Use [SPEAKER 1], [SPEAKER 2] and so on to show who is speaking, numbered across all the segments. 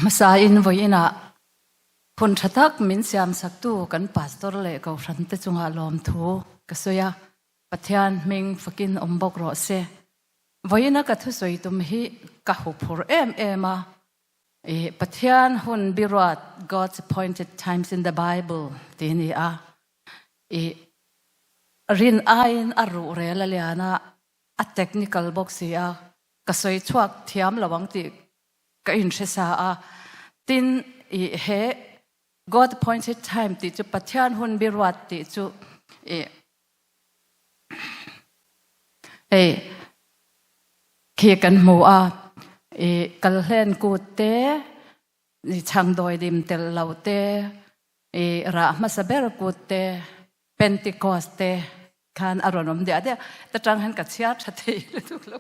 [SPEAKER 1] Hmasain vawiinah hun tha tak min siamsaktu kan pastor leh kohhran te chungah lawmthu ka sawi a, Pathian hming fakin awm bawk rawh se. Vawiina ka thusawi tum hi ka huphur em em a, i Pathian hun biruat God's appointed times in the Bible tih a ni a, i rin aiin a ruhrel a lian a, a technical bawk si a, ka sawi chhuak thiam lo ang tih ka inhre sa a. Tin, i he God appointed time tih chu Pathian hun biruat tih chu i hei khi kan hmu a, i kalhlen kut te, i chhangdawidim tel lo te, i rah hmasa ber kut te, Pentecost te khan a rawn awm diah diah. Ta tang hian ka chhiar tha thei lutuk lo.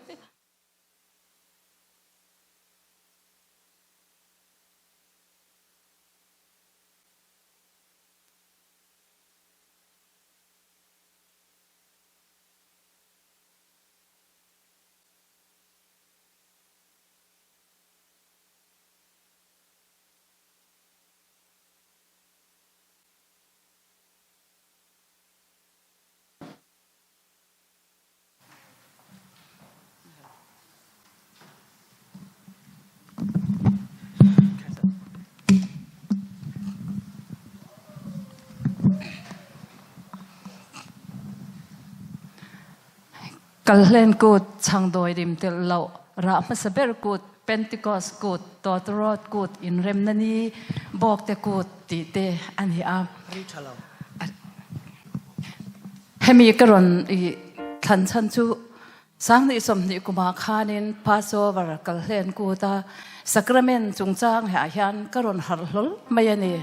[SPEAKER 1] Kalhlen kut, changdawi rim telh loh, rah hmasa ber kut, Pentecost kut, tawtawrawt kut, inremna ni, bawkte kut tih te a ni a. Hemi ka rawn i thlan chhan chu Sanghnih 20 kumah khanin Passover kalhlen kut a Sacrament chungchang ah hian ka rawn harh hlawl mai a ni.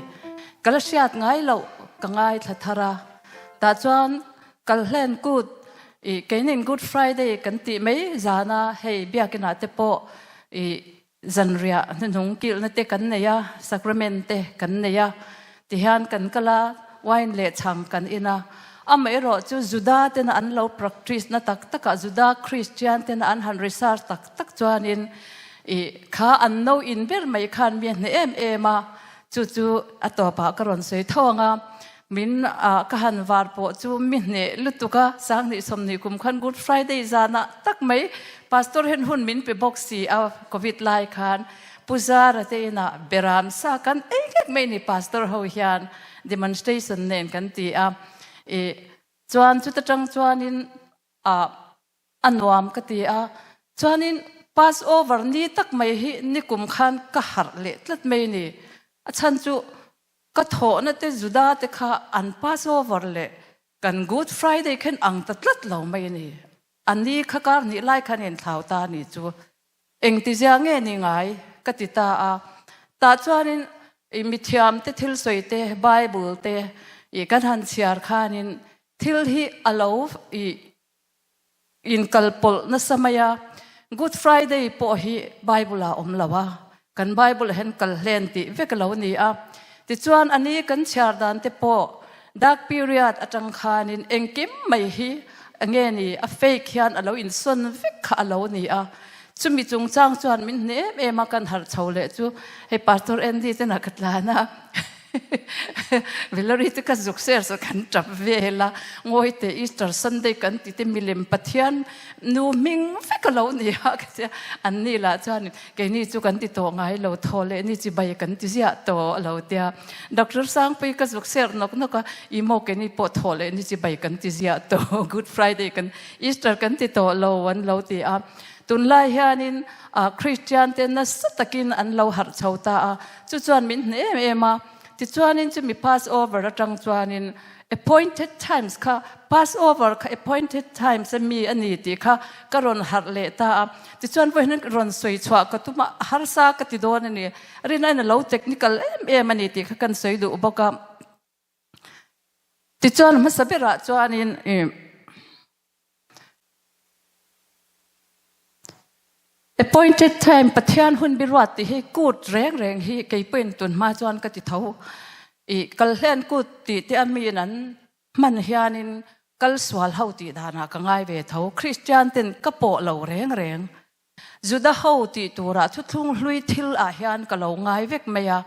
[SPEAKER 1] Ka la hriat ngai loh ka ngaithla thar a. Tah chuan kalhlen kut i keinin Good Friday kan tih mai zana hei biakinah te pawh i Zanriah hnuhnung kilhna te kan nei a, sacrament te kan nei a, tihian kan kal a, wine leh chhang kan in a. Amaherawh chu Juda tena an lo practice na tak takah Juda Christian tena an han research tak tak chuanin ih kha an no in ber mai khan mi a hneh em em a, chu chu a tawpah ka rawn sawi tho ang a. Min ah ka han var pawh chu mi hneh lutuk a, 20 20 kum khan Good Friday zanah tak mai Pastor hian hun min pe bawk si a, Covid lai khan Pu Zara te inah beram sa kan ei vek mai ni Pastor ho hian demonstration nen kan ti a, ih chuan chuta tang chuanin ah a nuam ka ti a, chuanin Passover ni tak mai hi nikum khan ka harh leh tlat mai ni, a chhan chu Ka thawhna te Juda te kha an Passover leh kan Good Friday khen ang ta tlat lo mai a ni. A ni kha kar hnih lai khan inthlau ta a ni chu. Engtizia nge ni ngai? ka ti ta a. Tah chuanin i mithiam te thil sawi te, Bible te i kan han chhiar khanin thil hi a lo i Inkalpawlh nasa mai a, Good Friday pawh hi Bible ah awm lo a, kan Bible ah hian kal hlen tih vek a lo ni a. Tichuan a ni kan chhiar dan te pawh dark period atang khanin engkim mai hi nge ni a fake hian a lo insawn vek kha a lo ni a. Chumi chungchang chuan min hne em em a kan harh chho leh chu hei Pastor Andy te na ka tlan a. Valerie te ka zuk ser chu kan tap vel a, ngawi teh Easter Sunday kan ti te milem Pathian nu hming vek a lo ni a ka tia, an ni lah chuan keini chu kan ti tawh ngai lo thaw leh ni chibai kan ti ziah tawh a lo tia, Doctor Sangpui ka zuk ser nawk nawk a, i maw keini pawh thaw leh ni chibai kan ti ziah tawh Good Friday kan Easter kan ti tawh lo an lo ti a, tunlai hianin Christian te nasa takin an lo harh chho ta a. Chu chuan min hne em em a, tichuanin chumi Passover atang chuanin appointed times kha, Passover kha appointed times a mi a ni tih kha ka rawn harh leh ta a. Tichuan vawiin rawn sawi chhuah ka tum a, harsa ka ti dawn a ni. Rinaiin a lo technical em em a ni tih kha kan sawi duh bawk a. Tichuan hmasa berah chuanin ih. Appointed time, Pathian hun biruat tih hi kut reng reng hi kei pawhin tun hma chuan ka ti tho. I kalhlen kut tih te a miin an hman hianin kal sual ho tih danah ka ngai ve tho. Kristian ten ka pawh lo reng reng. Juda ho tih turah thuthlung hlui thil ah hian ka lo ngai vek mai a.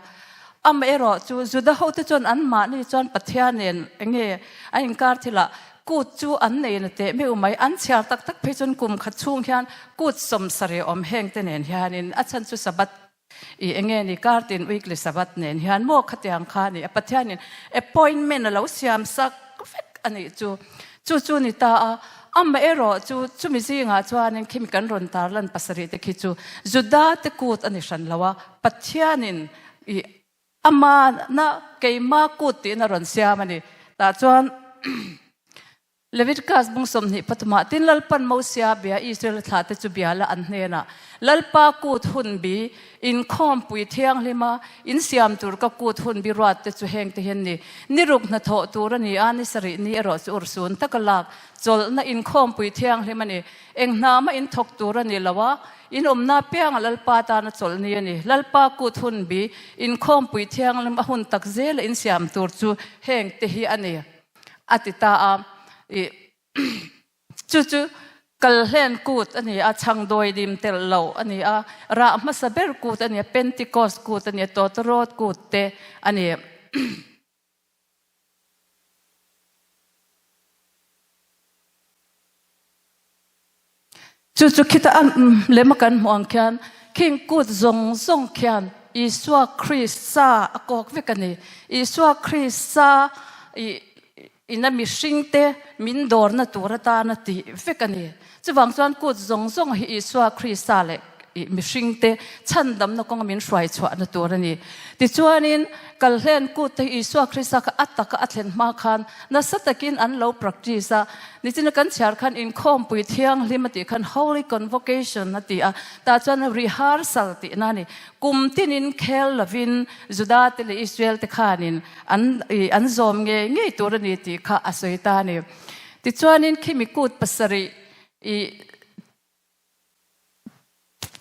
[SPEAKER 1] Amaherawh chu Juda ho te chuan anmahni chuan Pathian nen enge a inkar thilah kut chu an nei na teh meuh mai. An chhiar tak tak phei chuan kum khat chhung hian kut sawmsarih awm heng te nen hianin a chhan chu Sabbath I enge ni kartin weekly Sabbath nen hian maw khatiang kha a ni a, Pathianin appointment a lo siam sak vek a nih chu. Chu chu ni ta a, amaherawh chu chumi zingah chuanin khimi kan rawn tarlan pasarih te khi chu Juda te kut a ni hran lo a, Pathianin i amana keima kut tiin a rawn siam a ni. Tah chuan Leviticus bung 20 pathumah tin Lalpan Mosia bia Israel thlahte chu bia la an hnenah, Lalpa kut hun bi, inkhawmpui thianghlima in siam tur ka kut hun bi ruat te chu heng te hian ni. Ni ruk hnathawh tur a ni a, ni sarih ni erawh chu urhsun taka lak chawlhna inkhawmpui thianghlim a ni. Eng hna mah in thawk tur a ni lo a, in awmna pianga Lalpa tana chawlh ni a ni. Lalpa kut hun bi, inkhawmpui thianghlim a hun tak zela in siam tur chu heng te hi a ni. A ti ta a, i chu chu kalhlen kut a ni a, chhangdawi dim telh loh a ni a, rah hmasa ber kut a ni a, Pentecost kut a ni a, tawtawrawt kut te a ni. Chu chu khita a lema kan hmuh ang khian khing kut zawng zawng khian Isua Krista a kawk vek a ni. Isua Krista i ina mihringte min dawrna tur atana tih vek a ni. Chuvang chuan kut zawng zawng hi Isua Krista leh i mihringte chhandamna kawnga min hruai chhuahna tur a ni. Tichuanin kalhlen kut te hi Isua Krista kha a taka a thlen hma khan nasa takin an lo practice a. Nichina kan chhiar khan inkhawmpui thianghlim a tih khan Holy Convocation a ti a, tah chuan rehearsal tihna a ni. Kum tinin khel lovin Juda te leh Israel te khanin an i an zawm ngei ngei tur a ni tih kha a sawi ta a ni. Tichuanin khimi kut pasarih i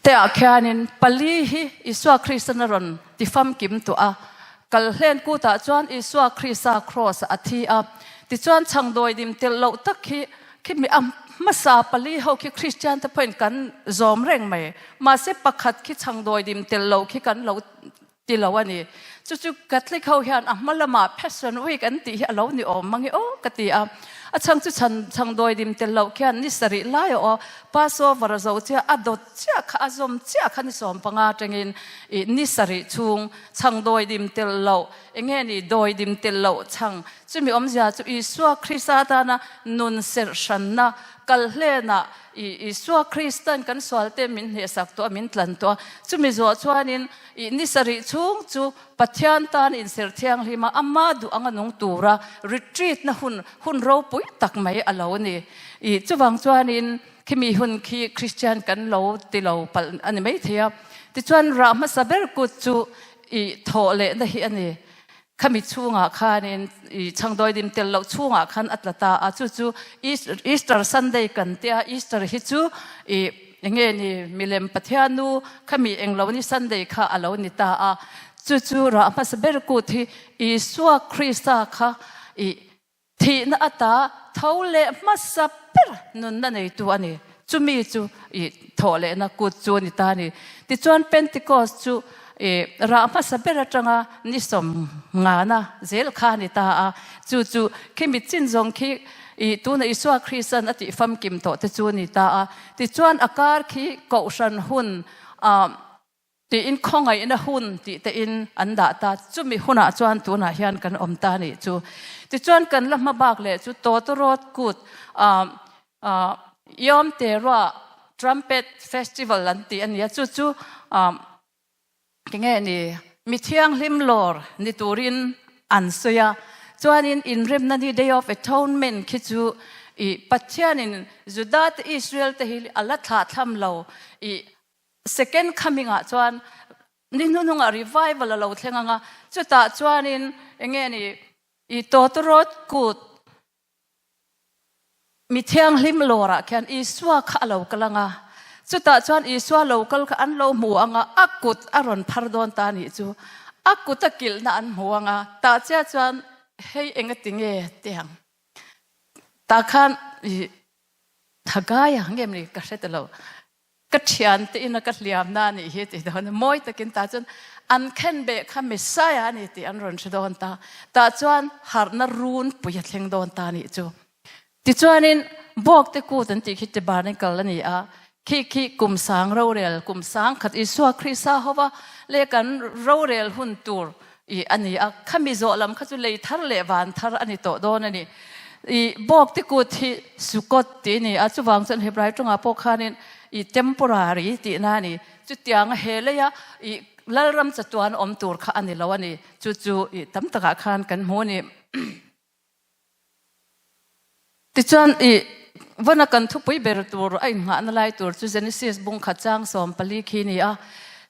[SPEAKER 1] Teah khianin pali hi Isua Kristan a rawn ti famkim tuah a. Kalhlen kutah chuan Isua Krista kraws ah a thi a. Tichuan chhangdawi dim telh loh tak hi khimi a hmasa pali ho khi Kristian te pawhin kan zawm reng mai. Mahse pakhat khi chhangdawi dim telh loh khi kan lo ti lo a ni. Chu chu Catholic ho hian a hma lamah Passion Week an tih hi a lo ni awm mang i aw ka ti a. A chhang chu chhan chhang dawi dim tel loh khian ni sarih lai a aw Passover a zo chiah a dawt chiah kha a zawm chiah kha ni 15 atangin ih ni sarih chhung chhang dawi dim tel loh eng nge ni dawi dim tel loh chhang chumi awmzia chu Isua Krista atana nun serh hranna kal hlenah ih Isua Kristan kan sualte min hnehsak tawh a min tlan tawh a chumi zawh chuanin I ni sarih chhung chu Pathian tan inserh thianghlim a, ama duh anga nung tura retreat na hun, hun ropui tak mai a lo ni. I chuvang chuanin khimi hun khi Christian kan lo ti lo palh a ni maithei a. Tichuan rah hmasa ber kut chu i thawh lehna hi a ni. Khami chhungah khanin i chhangdawi dim tel loh chhungah khan a tla ta a, chu chu Easter Sunday kan tia, Easter hi chu i enge ni milem Pathian nu khami englo ni Sunday kha a lo ni ta a, chu chu rah hmasa ber kut hi Isua Krista kha i Thihna ata tho leh hmasa ber nunna neitu a ni. Chumi chu i thawh lehna kut chu a ni ta a ni. Tichuan Pentecost chu i rah hmasa ber atanga ni sawm ngana zel kha a ni ta a. Chu chu khimi chin zawng khi i tuna Isua Kristan a tih famkim tawh te chu a ni ta a. Tichuan a kar khi Kohhran hun ah Tiin khawngaihna hun tih tein an dah ta. Chumi hunah chuan tunah hian kan awm ta nih chu. Tichuan kan la hma bak leh chu Tawtawrawt kut Yom Teruah Trumpet Festival an tih a nia. Chu chu tinge ni mi thianghlim lawr ni turin an sawi a. Chuanin inremna ni Day of Atonement khi chu i Pathianin Juda te Israel te hi a la thlahthlam lo i Second coming ah chuan ni hnuhnungah revival a lo thleng ang a, chutah chuanin enge ni i tawtawrawt kut mi thianghlim lawrah khian Isua kha a lo kal ang a, chutah chuan Isua lo kal kha an lo hmu ang a, a kut a rawn phar dawn ta nih chu, a kut a kilhna an hmu ang a, tah chiah chuan hei engati nge tiang tah khan i Hagaia nge ni ka hre ta lo. Ka thiante ina ka hliamna a nih hi ti dawn a, mawi takin tah chuan an khenbeh kha Messiah a ni tih an rawn hre dawn ta. Tah chuan harhna runpui a thleng dawn ta a nih chu. Tichuanin Bawkte kut an tih khi Tabernacle a ni a, khi khi kum sang rorel, kum sang khat Isua Krista hova leh kan rorel hun tur i a ni a, khami zawh lam kha chu lei thar leh van thar a ni tawh dawn a ni. I Bawkte kut hi Sukkot tih a ni a, chuvang chuan Hebrai tawngah pawh khanin i temporary tihna a ni. Chutianga he leia i Lalram chatuan awm tur kha a ni lo a ni. Chu chu i tam takah khan kan hmu a ni. Tichuan, i vana kan thupui ber tur a innghahna lai tur chu Genesis bung khat chang 14 khi ni a.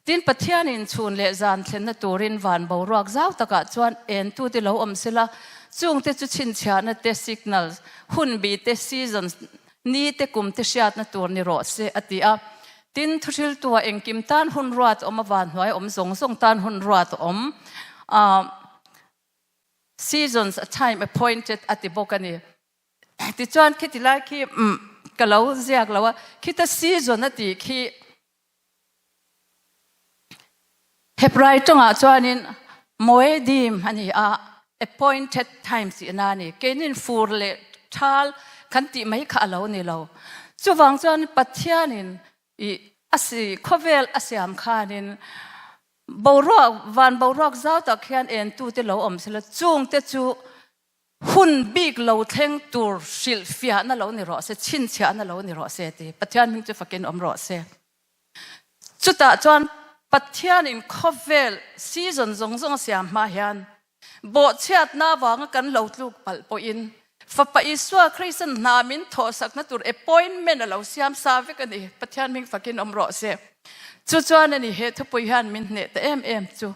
[SPEAKER 1] Tin, Pathianin chhun leh zan thlenna turin van boruak zau takah chuan entute lo awm sela, chungte chu chhinchhiahna te, signals, hunbi te, seasons, ni te, kum te hriatna tur ni rawh se, a ti a. Tin, thuhriltua engkim tan hun ruat awm a, van hnuai awm zawng zawng tan hun ruat awm a. Seasons, a time appointed a ti bawk a ni. Tichuan khiti lai khi ka lo ziak lo a, khita season a tih khi Hebrai tawngah chuanin moedim a ni a, appointed time tihna a ni. Keinin fur leh thal kan tih mai kha a lo ni lo. Chuvang chuan Pathianin i a si khawvel a siam khanin Boruak, van boruak zau tak hian entute lo awm sela, chungte chu hun bik lo thleng tur hrilhfiahna lo ni rawh se, chhinchhiahna lo ni rawh se ti Pathian hming chu fakin awm rawh se. Chutah chuan Pathianin khawvel season zawng zawng a siam hma hian Bawhchhiatna avanga kan lo tluk palh pawhin Fapa Isua Krista'n hna min thawhsakna tur appointment a lo siam sa vek a ni. Pathian hming fakin awm rawh se. Chu chuan a ni he thupui hian min hneh ta em em chu.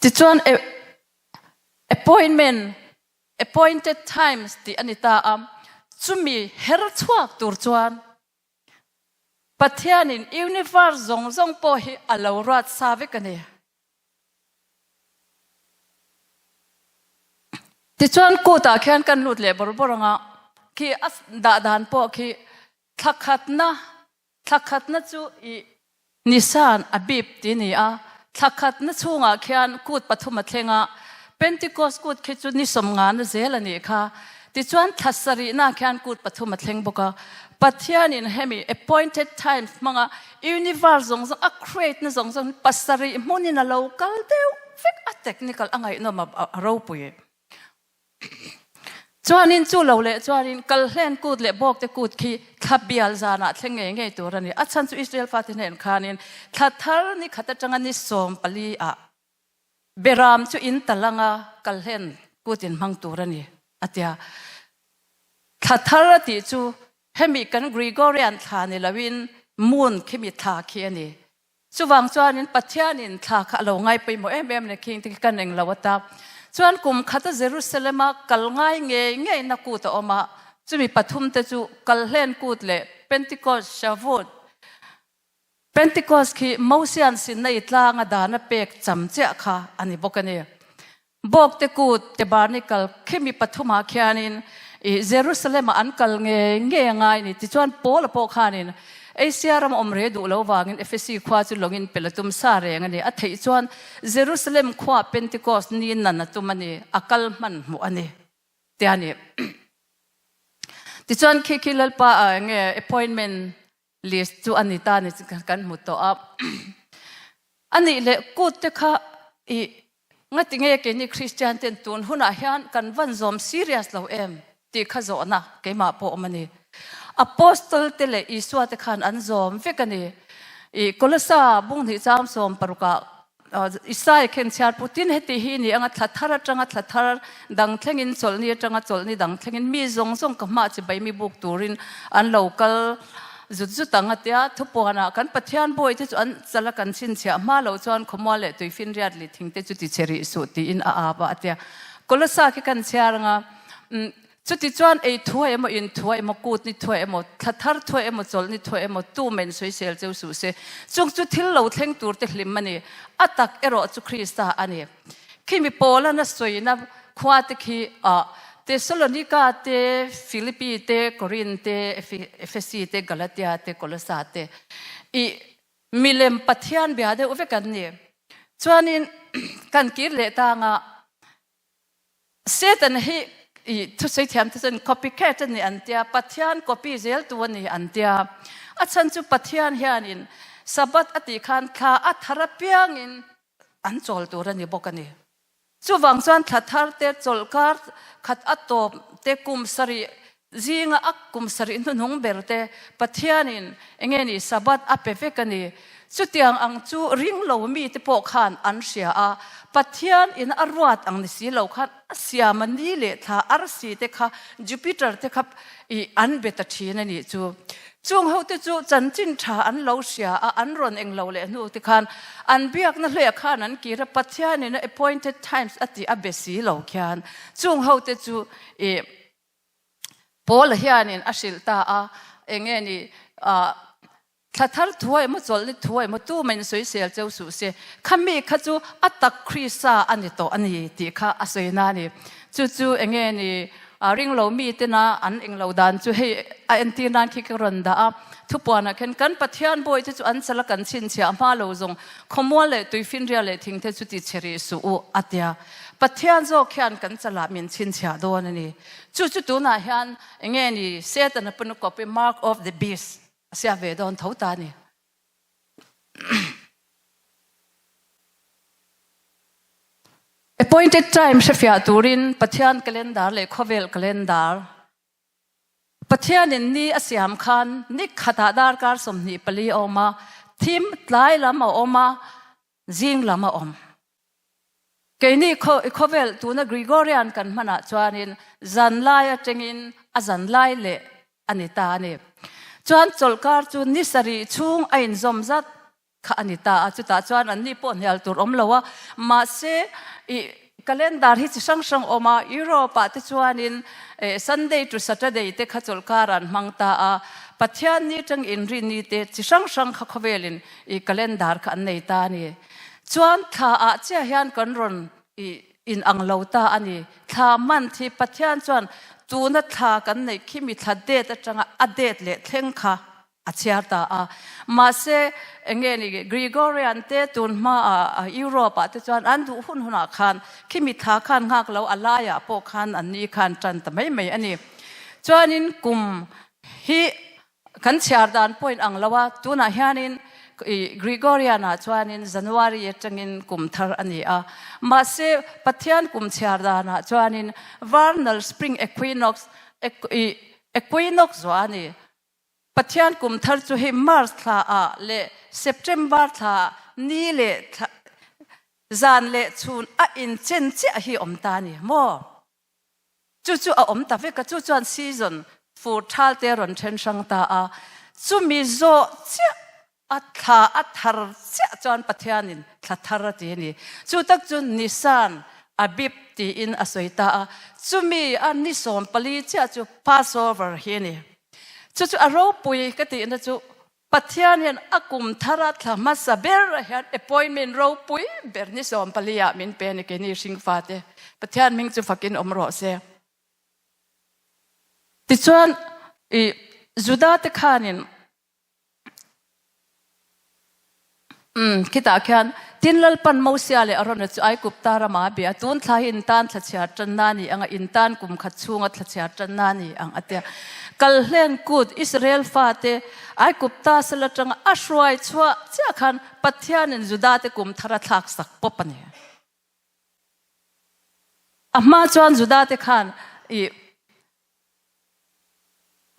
[SPEAKER 1] Tichuan appointment, appointed times tih a ni ta a, chumi her chhuak tur chuan Pathianin universe zawng zawng pawh hi a lo ruat sa vek a ni. Tichuan kutah khian kan lut leh bawrh bawrh ang a, khi a dah dan pawh khi thla khatna, thla khatna chu i Nisan a bip ti ni a, thla khatna chhungah khian kut pathum a thleng a, Pentecost kut khi chu ni sawmngana zel a nih kha. Tichuan thla sarihna khian kut pathum a thleng bawk a. Pathianin hemi appointed times hmanga universe zawng zawng a create na zawng zawng hi pasarih hmunin a lo kal deuh vek a, technical a ngaihnawm a ropui. Chuanin chu lo leh chuanin Kalhlen kut leh Bawkte kut khi thla bial zanah thleng ngei ngei tur a ni. A chhan chu Israel fate hnen khanin thla thar ni khat atanga ni 14 ah Beram chu in tal anga Kalhlen kut in hmang tur a ni a tia. Thla thar a tih chu hemi kan Gregorian thla ni loin moon khimi thla khi a ni. Chuvang chuanin Pathianin thla kha a lo ngai pawimawh em em leh khing te khi kan eng lo ata. Chuan kum khata Jerusalema kal ngai ngei ngeina kut a awm a, chumi pathum te chu Kalhlen kut leh Pentecost, Shavuot. Pentecost khi Mosian Sinai tlanga dana pek cham chiah kha a ni bawk a ni. Bawkte kut Tabernacle khimi pathumah khianin i Jerusalem-ah an kal ngei ngei a ngai ni. Tichuan Paula pawh khanin Asia ram awm re duh lo vangin Ephesi khua chu lawngin pel a tum sa reng a ni. A theih chuan Jerusalem khua Pentecost ni nan a tum a ni, a kal hman hmuh a ni tia a ni. Tichuan khi khi Lalpa ah enge appointment List chu a ni ta ni chu kan hmu tawh a. A nih leh kut te kha i ngati nge keini Kristian ten tun hunah hian kan van zawm serious lo em tih kha zawhna keimah pawh awm a ni. Apostol te leh Isua te khan an zawm vek a ni. I Kolosa bunghnih chang 16 ah Isai khen chhiar putin heti hi ni anga thla thar atanga thla thar dang thlengin chawlhni atanga chawlhni dang thlengin mi zawng zawng ka hmah chibai mi buk turin an lo kal zut zut ang a tia thupuanah kan Pathian bawi te chu an chala kan chhinchhiah hma loh chuan khawmual leh tuifinriat lih thing te chu ti che rih suh tiin a ap a a tia Kolosa khi kan chhiar anga Chutichuan ei thuai emaw, in thuai emaw, kut ni thuai emaw, thla thar thuai emaw, chawlh ni thuai emaw, tu men sawisel cheu suh se. Chung chu thil lo thleng tur te hlim a ni. A tak erawh chu Krista a ni. Khimi Paula na sawina khua te khi ah. Tesalonika te, Philippi te, Korin te, Efesi te, Galatia te, Kolosa te i milem Pathian bia deuh vek an ni. Chuanin kan kir leh tanga Satan hi i thusawi thiam te chuan copycat a ni an tia, Pathian copy zel tu a ni an tia. A chhan chu Pathian hianin Sabbath a tih khan thla a thar apiangin an chawl tur a ni bawk a ni. Chuvang chuan thla thar te, chawlhkar khat a tawp te, kum sarih zinga a kum sarih hnuhnung ber te Pathianin enge ni Sabbath a pe vek a ni. Chutiang ang chu ring lo mite pawh khan an hria a, Pathian in a ruat ang ni si lo khan a siam a ni leh thla arsi te kha Jupiter te kha i an be ta thin a nih chu. Chung hote chu chanchin tha an lo hria a, an rawn eng lo leh hnu te khan an biakna hluiah khan an kir a, Pathianin a appointed times a tih a be si lo khian chung hote chu i Paula hianin a hrilh ta a, enge ni ah thla thar thuai emaw chawlhni thuai emaw tumahin sawisel cheu suh se, khami kha chu a tak Krista a ni tawh a ni tih kha a sawi na a ni. Chu chu enge ni a ring lo mi tena an eng lo dan chu hei a entir nan khi ka rawn dah a, thupuanah khian kan Pathian bawi te chu an chala kan chhinchhiah hma lo zawng khawmual leh tuifinria leh thing te chu ti chhe rih suh u a tia. Pathian zawk hian kan chalah min chhinchhiah dawn a ni. Chu chu tunah hian enge ni Satan a pawn copy mark of the beast a siam ve dawn tho ta a ni. Appointed time hrefiah turin Pathian calendar leh khawvel calendar Pathianin ni a siam khan ni khatah darkar 24 a awm a, thim tlai lam a awm a, zing lam a awm. Keini khawvel tuna Gregorian kan hmanah chuanin zanlai atangin a zanlai leh a ni ta a ni. Chuan chawlhkar chu ni sarih chhung a inzawm zat kha a ni ta a, chutah chuan anni pawh hnial tur awm lo a, mahse i calendar hi chi hrang hrang awm a, Europe ah te chuanin Sunday to Saturday te kha chawlhkar an hmang ta a, Pathian ni tang inrinni te chi hrang hrang kha khawvelin i calendar kha an nei ta a ni. Chuan thla ah chiah hian kan rawn i in ang lo ta a ni. Thla month hi Pathian chuan tuna thla kan neih khi mi thla date atanga a date leh thleng kha a chhiar ta a. Mahse, eng nge ni, Gregorian te tun hmaah Europe ah te chuan an duh hun hunah khan khimi thla khan nghak lo a laiah pawh khan an ni khan tan ta mai mai a ni. Chuanin kum hi kan chhiar dan pawhin ang lo a, tunah hianin i Gregorian ah chuanin January atangin kum thar a ni a. Mahse, Pathian kum chhiar danah chuanin vernal spring equinox, i equinox zuah a ni. Pathian kum thar chu hei March thla ah leh September thla ah ni leh thla zan leh chhun a inchen chiah hi awm ta a ni maw? Chu chu a awm ta vek a, chu chuan season fur thal te a rawn then hrang ta a, chumi zawh chiah A thla a thar chiah chuan Pathianin thla thar a ti a ni. Chu tak chu Nisan, Abib tiin a sawi ta a. Chumi a ni 14 chiah chu Passover hi a ni. Chu chu a ropui ka tihna chu Pathian hian a kum thara thla hmasa ber hian appointment ropui ber ni 14 ah min pe a ni keini hringfate. Pathian hming chu fakin awm rawh se. Tichuan i Juda te khanin Umm, khitah khian tin Lalpan Mosia leh Arona chu Aigupta rama a bia a, tun thla hi in tan thla chhiar tanna a ni ang a, in tan kum khat chhunga thla chhiar tanna a ni ang a tia. Kalhlen kut Israel fate Aigupta sal atanga a hruai chhuah chiah khan Pathianin Judate kum thar a thlak sak pawp a ni. A hma chuan Judate khan i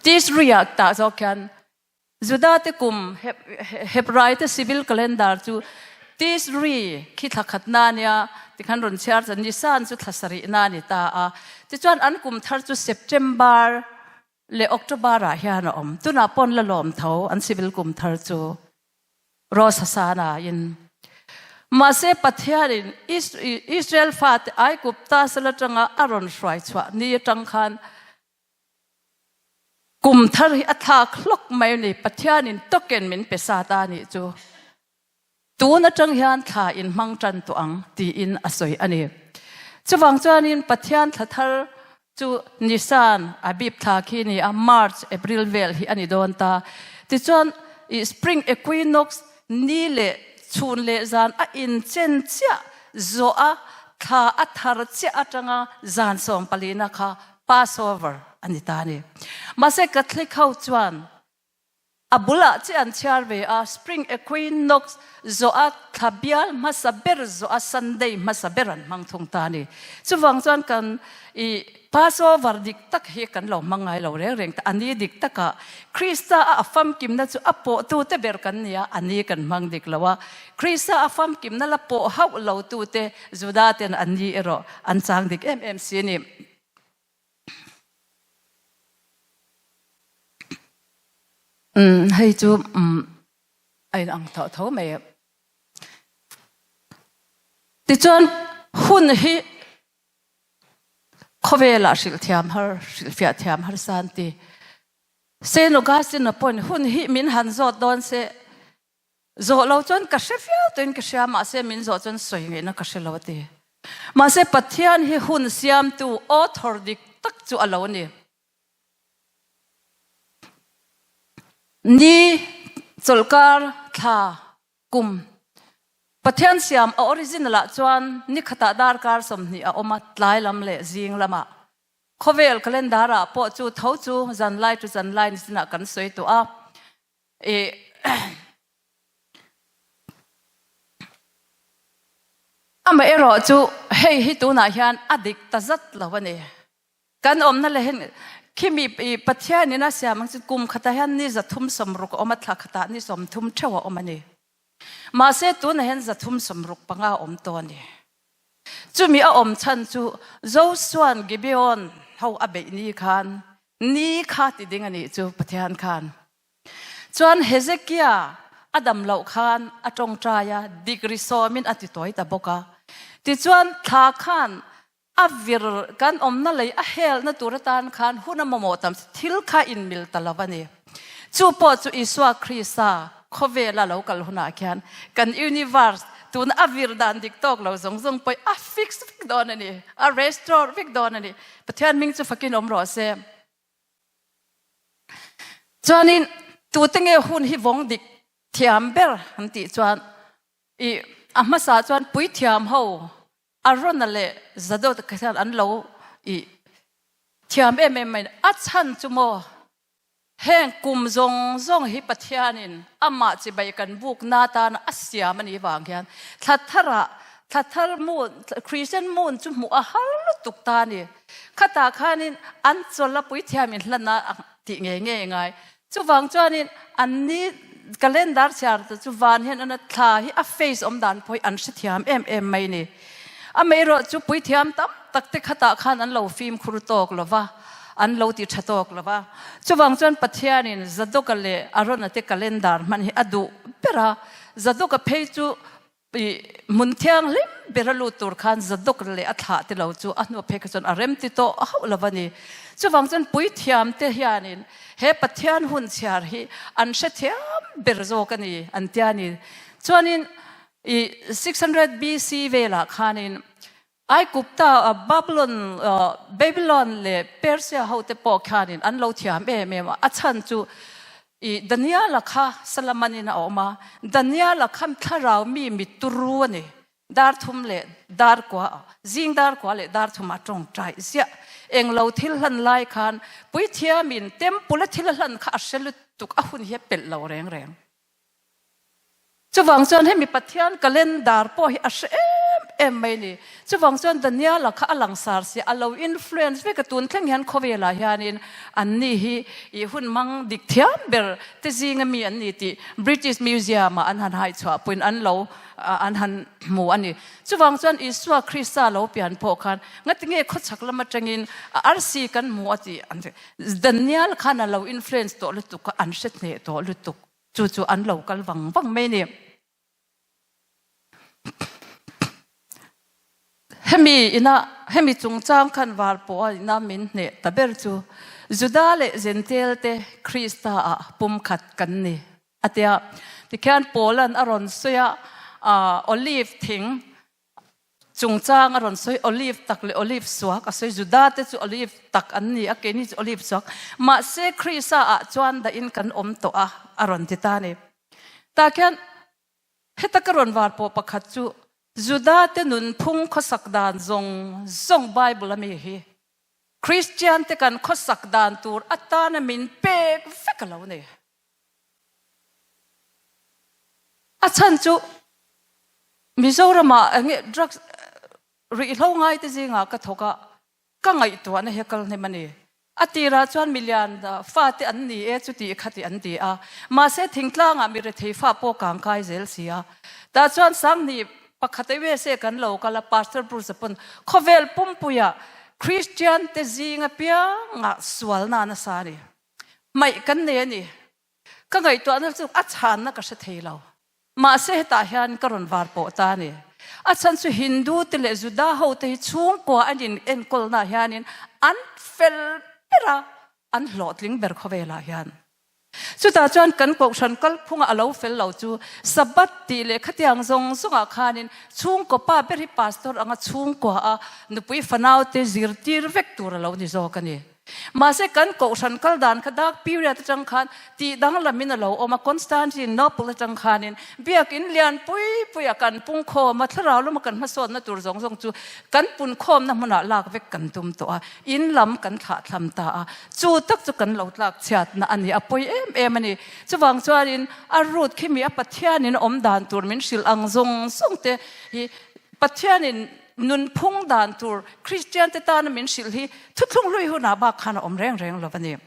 [SPEAKER 1] Tisri-ah tah zawk hian Juda-te kum Hebraite civil calendar chu Tisri khi thla khatna a nia tikhan rawn chhiar chuan Nisan chu thla sarihna a ni ta a. Tichuan an kum thar chu September leh October-ah hian a awm. Tunah pawn la lawm tho an civil kum thar chu. Rosh Hashanah in. Mahse Pathianin Israel fate Aigupta sal atanga a rawn hruai chhuah ni atang khan kum thar hi a thlak hlawk mai a ni. Pathianin token min pe sa ta nih chu. Tun atang hian thla in hmang tan tawh ang tiin a sawi a ni. Chuvang chuanin Pathian thla thar. Chu Nisan, Abib thla khi ni a, March, April vel hi a ni dawn ta. Tichuan, i Spring Equinox ni leh chhun leh zan a inchen chiah zawh a, thla a thar chiah atanga zan sawmpalina kha Passover a ni ta a ni. Mahse Catholic ho chuan A bulah che an chhiar ve a, Spring Equinox zawh a thla bial hmasa ber zawh a Sunday hmasa ber an hmang thung ta a ni. Chuvang chuan kan i Passover dik tak hi kan lo hmang ngai lo reng reng ta. A ni dik takah Krista a a famkimna chu a pawhtute ber kan ni a, a ni kan hmang dik lo a. Krista a famkimna la pawh hauh lotute Juda ten an ni erawh an chang dik em em si a ni. Umm hei chu umm a in ang tho tho mai a. Tichuan hun hi khawvelah hrilh thiam har hrilh fiah thiam harsa an ti. Saint Augustine-a pawhin hun hi min han zawt dawn se Zawh lo chuan ka hre viau tuin ka hria, mahse min zawh chuan sawi ngaihna ka hre lo a ti. Mahse Pathian hi hun siamtu author dik tak chu a lo ni. Ni, chawlhkar, thla, kum. Pathian siam a original ah chuan ni khatah darkar 20 a awm a, tlai lam leh zing lamah. Khawvel calendar ah pawh chu tho chu zanlai chu zanlai ni sinah kan sawi tawh a. Amaherawh chu hei hi tunah hian a dik ta zat lo a ni. Kan awmna leh hin khimi Pathianin a siam ang chu kum khatah hian ni 360 a awm a, thla khatah ni 30 theuh a awm a ni. Mahse tunah hian 365 a awm tawh a ni. Chumi a awm chhan chu Josua'n Gibeon ho a beih ni khan ni kha ti ding a nih chu Pathian khan. Chuan Hezekia a dam loh khan a tawngtai a, degree sawmin a ti tawi ta bawk a. Tichuan thla khan a vir kan awmna lei a helna tur atan khan hun a mamawh tam thil kha inmil ta lo a ni. Chu pawh chu Isua Krista khawvela lo kal hunah khian kan universe tuna a vir dan dik tawk lo zawng zawng pawh a fix vek dawn a ni, a restore vek dawn a ni. Pathian hming chu fakin awm rawh se. Chuanin tute nge hun hi vawng dik thiam ber an tih chuan i a hmasa chuan puithiam ho Arona leh Zadok khian an lo i thiam em em mai a chhan chu maw heng kum zawng zawng hi Pathianin amah chibai kan bukna atana a siam a nih vang hian thla tharah thla thar moon Christian moon chu hmuh a har lutuk ta a ni. Khatah khanin an chawl a puithiam in hlan a tih ngei ngei ngai. Chuvang chuanin an ni calendar chhiar te chu van hian an thla hi a face awm dan pawh hi an hrethiam em em mai ni. Amaherawh chu puithiam tam tak te khatah khan an lo fimkhur tawk lo va, an lo ti tha tawk lo va. Chuvang chuan Pathianin Zadoka leh Arona te calendar hman hi a duh ber a, Zadoka phei chu I hmun thianghlim ber a lut tur khan Zadok leh a thlah te lo chu a hnu phei kha chuan a rem ti tawh hauh lo a ni. Chuvang chuan puithiam te hianin he Pathian hun chhiar hi an hrethiam ber zawk a ni an tia a ni. Chuanin i 600 BC velah khanin Aigupta, Babylon, Babylon leh Persia hote pawh khianin an lo thiam em em a, a chhan chu i Daniela kha Salamanin a awm a, Daniela khan thlarau mi mitturu a ni, dar thum leh dar kua, zing dar kua leh dar thum a tawngtai ziah. Englo thil hlan lai khan puithiamin temple a thil a hlan kha a hre lutuk, a hun hi a pelh lo reng reng. Chuvang chuan hemi Pathian calendar pawh hi a hre em em mai ni. Chuvang chuan Daniela kha a langsar si, a lo influence vek a, tun thleng hian khawvelah hianin anni hi i hun hmang dik thiam ber te zinga mi an ni tih British Museum ah an han haichhuah puiin an lo an han hmu a ni. Chuvang chuan Isua Krista lo pian pawh khan ngatinge khawchhak lam atangin a arsi kan hmu a tih an Daniel khan a lo influence tawh lutuk a, an hre hneh tawh lutuk. Chu chu an lo kal vang vang mai a ni. Hemi ina hemi chungchang khan var pawh a ina min hneh ta ber chu Juda leh Jentail te Krista ah pumkhat kan ni a tia. Tikhian Paulan a rawn sawi a, Olive thing. chungchang a rawn sawi, olive tak leh olive suak a sawi, Juda te chu olive tak an ni a, keini chu olive suak, mahse Krista ah chuan dahin kan awm tawh a, a rawn ti ta a ni. Tah khian heta ka rawn var pawh pakhat chu Juda te nunphung khawsak dan zawng zawng Bible a mi hi Kristian te kan khawsak dan tur atana min pek vek a lo ni. A chhan chu Mizoramah eng nge drugs ruihhlo ngai te zingah ka thawk a, ka ngaihtuahna hi a kal hnem a ni. A tirah chuan milian fate an ni e chuti khati an ti a, mahse thingtlangah mi rethei fa pawh kang kai zel si a. Tah chuan Sanghnih pakhat a USA kan lo kal a, Pastor Bruce-a pawn khawvel pumpuiah Kristian te zing apiangah sualna a nasa a ni. Hmaih kan nei a ni. Ka ngaihtuahna chu a chhanna ka hre thei lo. Mahse hetah hian ka rawn var pawh ta a ni. A chhan chu Hindu te leh Juda ho te hi chhungkua an in enkawlna ah hianin an fel ber a, an hlawhtling ber khawvelah hian. Chutah chuan kan kohhran kalphunga a lo fel lo chu Sabbath tih leh khatiang zawng zawngah khanin chhungkaw pa ber hi pastor anga chhungkua a nupui fanau te zirtir vek tur a lo ni zawk a ni. Mahse kan kohhran kal dan kha dark period atang khan tih danglamin a lo awm a, Constantinople atang khanin biakin lian pui puia kan pungkhawm a, thlarau lama kan hmasawnna tur zawng zawng chu kan punkhawmna hmunah lak vek kan tum tawh a, in lam kan thlahthlam ta a, chu tak chu kan lo tlak chhiatna a ni, a pawi em em a ni. Chuvang chuanin a root khi mi a Pathianin awm dan tur min hrilh ang zawng zawng te hi Pathianin Nunphung dan tur Kristiante tana min hrilh hi thuthlung hlui hunah bak khan a awm reng reng lo a ni.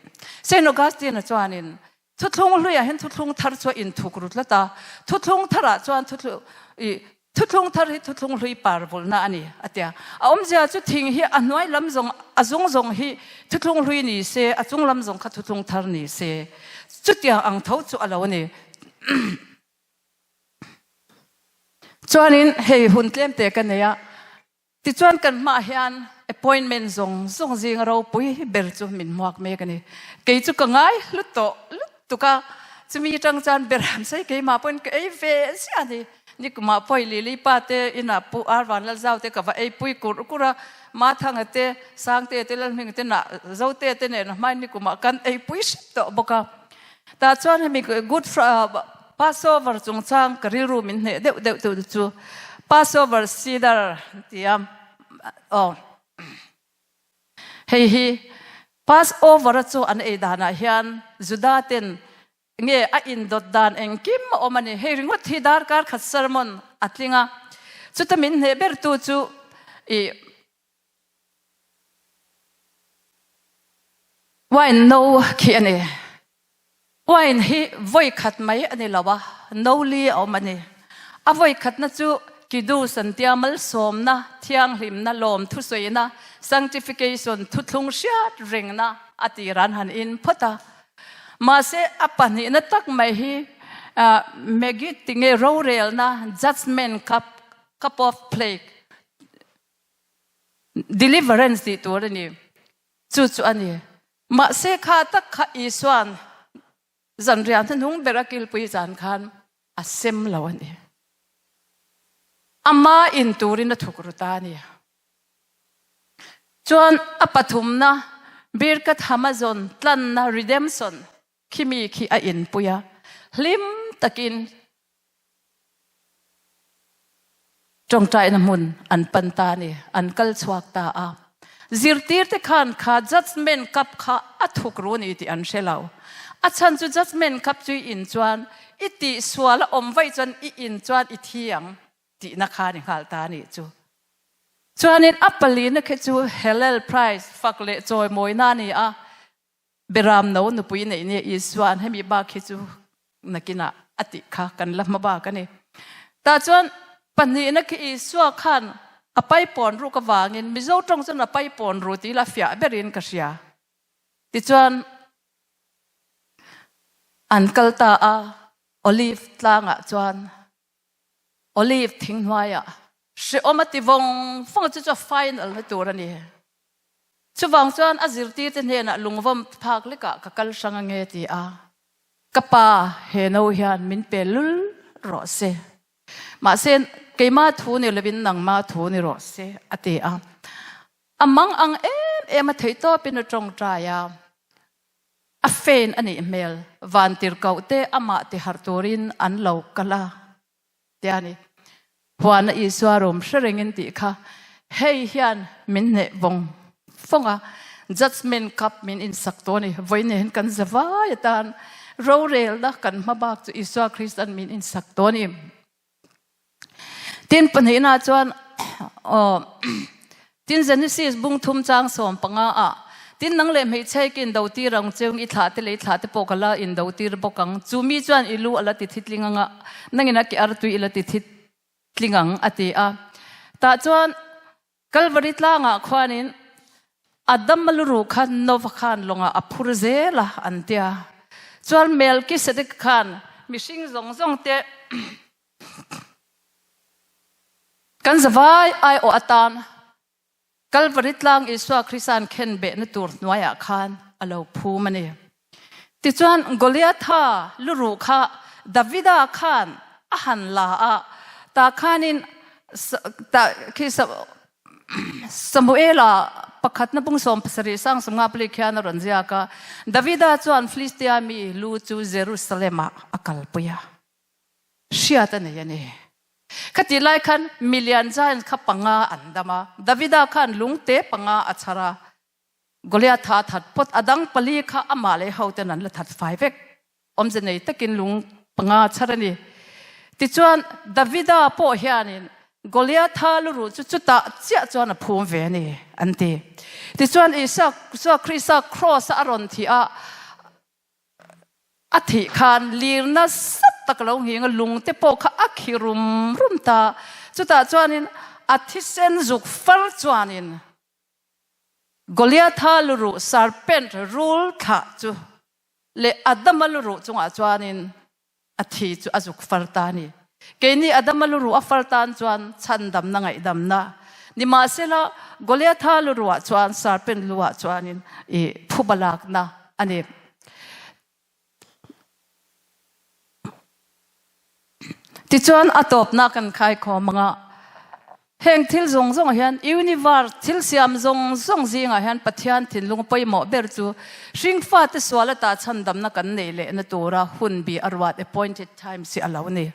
[SPEAKER 1] Saint Augustine-a chuanin thuthlung hluiah hian thuthlung thar chu a inthuk ru tlat a, thuthlung tharah chuan thuthlung thar hi thuthlung hlui par vulna a ni a ti a. A awmzia chu thing hi a hnuai lam zawng a zung zawng hi thuthlung hlui ni se, a chung lam zawng kha thuthlung thar ni se. Chutiang ang tho chu a lo ni. Chuanin hei hun tlem te ka nei a, tichuan kan hmaah hian appointment zawng zawng zinga ropui ber chu min hmuak mek a ni. Kei chu ka ngai hlut tawh lutuk a, chumi atang chuan Berham sei keimah pawhin ka ei ve ziah a ni. Nikumah pawh i Lily pa te inah Pu Ar Vanlalzau te ka va ei pui kur kur a, Mathanga te, Sangte te, Lalhminga te, Zote te nen hmain nikumah kan ei pui hrep tawh bawk a. Tah chuan hemi Good Passover chungchang ka rilru min hneh deuh deuh tu chu Passover Seder ti a aw hei hi Passover a chu an ei danah hian Juda ten nge a indawt dan engkim a awm a ni. Hei ringawt hi darkar khat sermon a tling a, chuta min hneh ber tu chu i Wine no khi a ni. Wine hi vawi khat mai a ni lo a, no li a awm a ni. A vawi khatna chu Kiddush an tia malsawmna, thianghlimna, lawm thusawina, sanctification, thuthlung hriat rengna a tir an han in phawt a. Mahse a pahnihna tak mai hi Megid tinge rorelna, judgement cup, cup of plague, Deliverance tih tur a ni. Chu chu a ni. Mahse kha tak kha Isua'n zanriah hnuhnung ber a kilpui zan khan a sem lo a ni. Ama in turin a thuk ru ta a ni. Chuan a pathumna Birkat Hamazon tlanna redemption khimi khi a inpui a, hlim takin Tawngtaina hmun an pan ta a ni, an kal chhuak ta a. Zirtirte khan kha judgement cup kha a thuk ru a ni tih an hre lo. A chhan chu judgement cup chu i in chuan i tihsual a awm vaih chuan i in chuan i thi ang tihna kha a ni nghal ta a nih chu. Chuanin a palina khi chu Hallel Prize fak leh chawimawina a ni a, Beram no nupui neih nia Isua'n hemi bak hi chu nakinah a tih kha kan la hma bak a ni. Tah chuan pahnihna khi Isua khan a paipawn ruk avangin Mizo tawng chuan a paipawn ru tih ila fiah berin ka hria. Tichuan an kal ta a, Olive tlangah chuan Olive thing hnuaiah hrehawm a ti vawng vawng a, chu chu a final na tur a ni. Chuvang chuan a zirtirte hnenah lungvawm phak lekah ka kal hrang ange ti a, ka pa he no hian min pe lul rawh se. Mahse, keima thu ni lovin nangma thu ni rawh se, a ti a. A mang ang em em a theihtawpin a tawngtai a. A fen a nih hmel. Vantirhkoh te amah tiharh turin an lo kal a. Tia a ni. Huana Isua rum hre rengin tih kha hei hian min hneh vawng vawng a, Judgement Cup min insak tawh a ni. Vawiin hian kan za vai atan rorelna kan hma bak chu Isua Kristan min insak tawh a ni. Tin pahnihna chuan aw Tin Genesis bung thum chang 15 ah Tin nang leh hmeichhe ka indo tir ang cheung i thlah te leh i thlah te pawh ka la indo tir bawk ang. Chu mi chuan i lu a la ti thi tling ang a, nangin a ke artui i la ti thi tling ang a ti a. Tah chuan Kalvari tlangah khuanin Adama luruh kha Nova khan lawngah a phur zel a an tia. Chuan Melkisedek khan mihring zawng zawng te Kan zavai aiawh atan Kalvari tlang Isua Krista'n khenbehna tur hnuaiah khan a lo phum a ni. Tichuan Goliatha luruh kha Davida khan a han la a, tah khanin tah khi Samuela pakhatna bung 70 sang 50 pali khian a rawn ziak a, Davida chuan Filistia mi lu chu Jerusalem-ah a kalpui a. Hriat a nei a ni. Khatih lai khan milian giant kha panga an dam a, Davida khan lungte panga a chhar a, Goliatha a that phawt, a dang pali kha amah leh hoten an la that fai vek. Awmze nei takin lung panga a chhar a ni. Tichuan Davida pawh hianin Goliatha luruh chu chutah chiah chuan a phum ve a ni, an ti. Tichuan Isua Krista kraws-a a rawn thih a, A thih khan lir nasa tak lo nghing a, lung te pawh kha a khi rum rum ta. Chutah chuanin a thisen zuk far chuanin Goliatha luruh serpent rul thlah chu leh Adama luruh chungah chuanin a thi chu a zuk far ta a ni. Keini Adama luruh a far tan chuan chhandamna ngaihdamna nimahsela Goliatha luruhah chuan serpent luah chuanin i phuba lakna a ni. Tichuan a tawpna kan khaikhawm anga heng thil zawng zawngah hian universe thil siam zawng zawng zingah hian Pathian thinlung pawimawh ber chu hringfate sual ata chhandamna kan neih lehna tura hun bi a ruat appointed times hi a lo ni.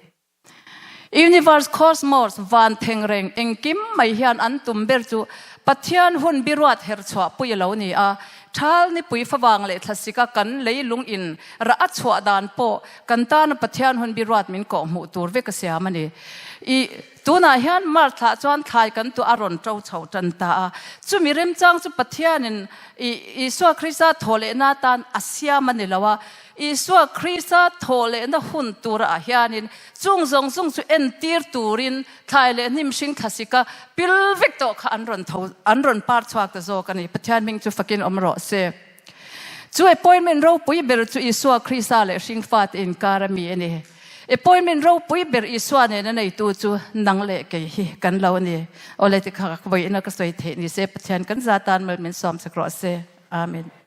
[SPEAKER 1] Universe Cosmos van thengreng engkim mai hian an tum ber chu Pathian hun biruat herchhuah pui a lo ni a, Thal nipui favang leh thlasika kan leilung in rah a chhuah dan pawh kan tana Pathian hun biruat min kawh hmuh tur vek a siam a ni. I tunah hian March thlah chuan thlai kan tuah a rawn to chho tan ta a, chumi remchang chu Pathianin i Isua Krista thawhlehna atan a siam a ni lo a, Isua Krista thawhlehna hun turah hianin chung zawng zawng chu entir turin thlai leh hnim hring thlasika pil vek tawh kha an rawn tho, an rawn par chhuak ta zawk a ni. Pathian hming chu fakin awm rawh se. Chu appointment ropui ber chu Isua Krista leh hringfate inkar a mi a ni. Appointment ropui ber Isua nena neitu chu nang leh kei hi kan lo a ni. Awle tikha ka vawiina ka sawi theih ni se Pathian kan za tan mal min sawmsak rawh se. Amen.